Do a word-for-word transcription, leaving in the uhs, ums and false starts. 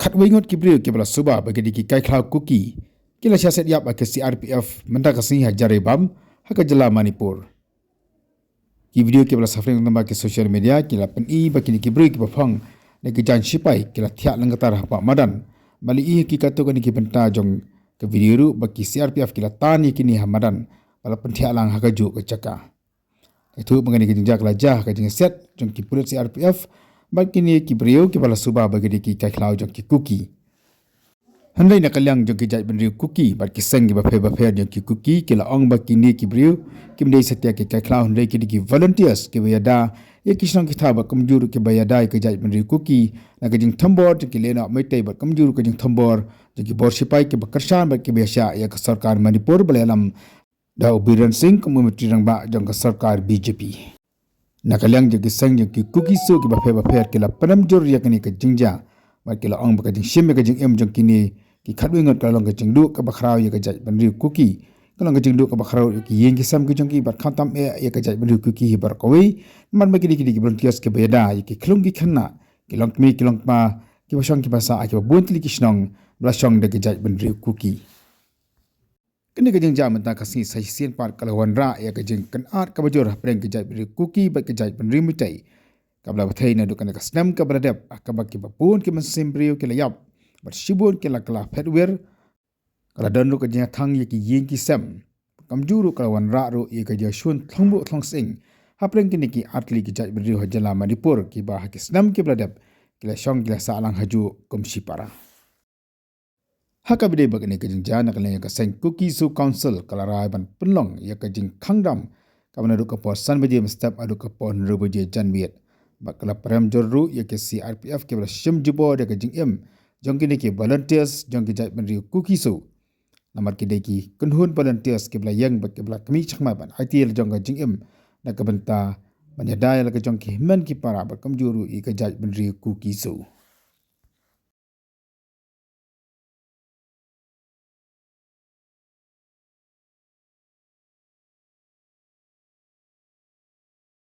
Khatwei ngut ki briew kiba la suba ba ki dei ki kaikhlaw Kuki ki la shah set ïap ha ka C R P F mynta ka sngi ha Jiribam ha ka jylla Manipur. Ki video kiba la saphriang lyngba ki social media ki la pyni ba kine ki briew kiba phong na ki jaiñ sipai ki la thiah lyngkhuh hapoh madan. Ba la i ki katto katne ki bynta jong ka video ruh ba ki C R P F ki la tan ïa kine ha madan ba la pynthiah lang ha kajuh ka jaka. Katto ba kane ka jingjia ka la jia ha ka jingsiat jong ki pulit C R P F bad kine ki briew kiba la suba ba ki dei ki kaikhlaw jong ki Kuki. Hynrei na ka liang jong ki jaitbynriew Kuki bad ki seng kiba pher bapher jong ki Kuki ki la ong ba kine ki briew kim dei satia ki kaikhlaw, hynrei ki dei ki volunteers kiba ïada ïa ki shnong ki thaw bad kumjuh ruh kiba ïada ïa ka jaitbynriew Kuki na ka jingthombor jong ki lehnoh Meitei bad kumjuh ruh ka jingthombor jong ki bor sipai kiba kyrshan bad kiba ïaishah ïa ka sorkar Manipur ba la ïalam da u Biren Singh kum u Myntri Rangbah jong ka sorkar B J P. Na ka liang jong ki seng jong ki Kuki Zo kiba pher bapher ki la pynrem jur ïa kane ka jingjia bad ki la ong ba ka jingshim ïa ka jingim jong kine ki khatwei ngut ka long ka jingduh kaba khraw ïa ka jaitbynriew Kuki, ka long ka jingduh kaba khraw ïa ki ïing ki sem ki jong ki bad khamtam eh ïa ka jaitbynriew Kuki hi baroh kawei. Namar ba kine ki dei ki volunteers kiba ïada ïa ki khyllung ki khynnah, ki longkmie ki longkpa, kiba shong kiba sah ha kiba bun tylli ki shnong ba la shong da ki jaitbynriew Kuki. Kane ka jingjia mynta ka sngi sa shisien pat ka la wanrah ïa ka jingkynad kaba jur hapdeng ka jaitbynriew Kuki bad ka jaitbynriew Meitei, kaba la bthei naduh kane ka snem kaba la dep, ha kaba kiba bun ki mynsiem briew ki la ïap bad shibun ki la kylla phet wir. Ka la don ruh ka jingïathang ïa ki ïing ki sem. Kumjuh ruh ka la wanrah ruh ïa ka jingshun thlong buh thlong sying hapdeng kine ki artylli ki jaitbynriew ha jylla Manipur kiba ha ki snem kiba la dep ki la shong ki la sah lang hajuh kum shipara. Ha kaba ïadei bad kane ka jingjia, na ka liang ka seng Kuki Zo Council ka la rai ban pynlong ïa ka jingkhang dam kaba naduh ka por san baje mynstep haduh ka por hynriew baje janmiet. Bad ka la pynrem jur ruh ïa ka C R P F kiba la shim jubor ïa ka jingim jong kine ki volunteers jong ki jaitbynriew Kuki Zo. Namar ki dei ki kynhun volunteers kiba la ïeng bad kiba la khmih chakma ban aiti la jong ka jingim na ka bynta ban ïada ïa la ka jong ki hynmen ki para bad kumjuh ruh ïa ka jaitbynriew Kuki Zo.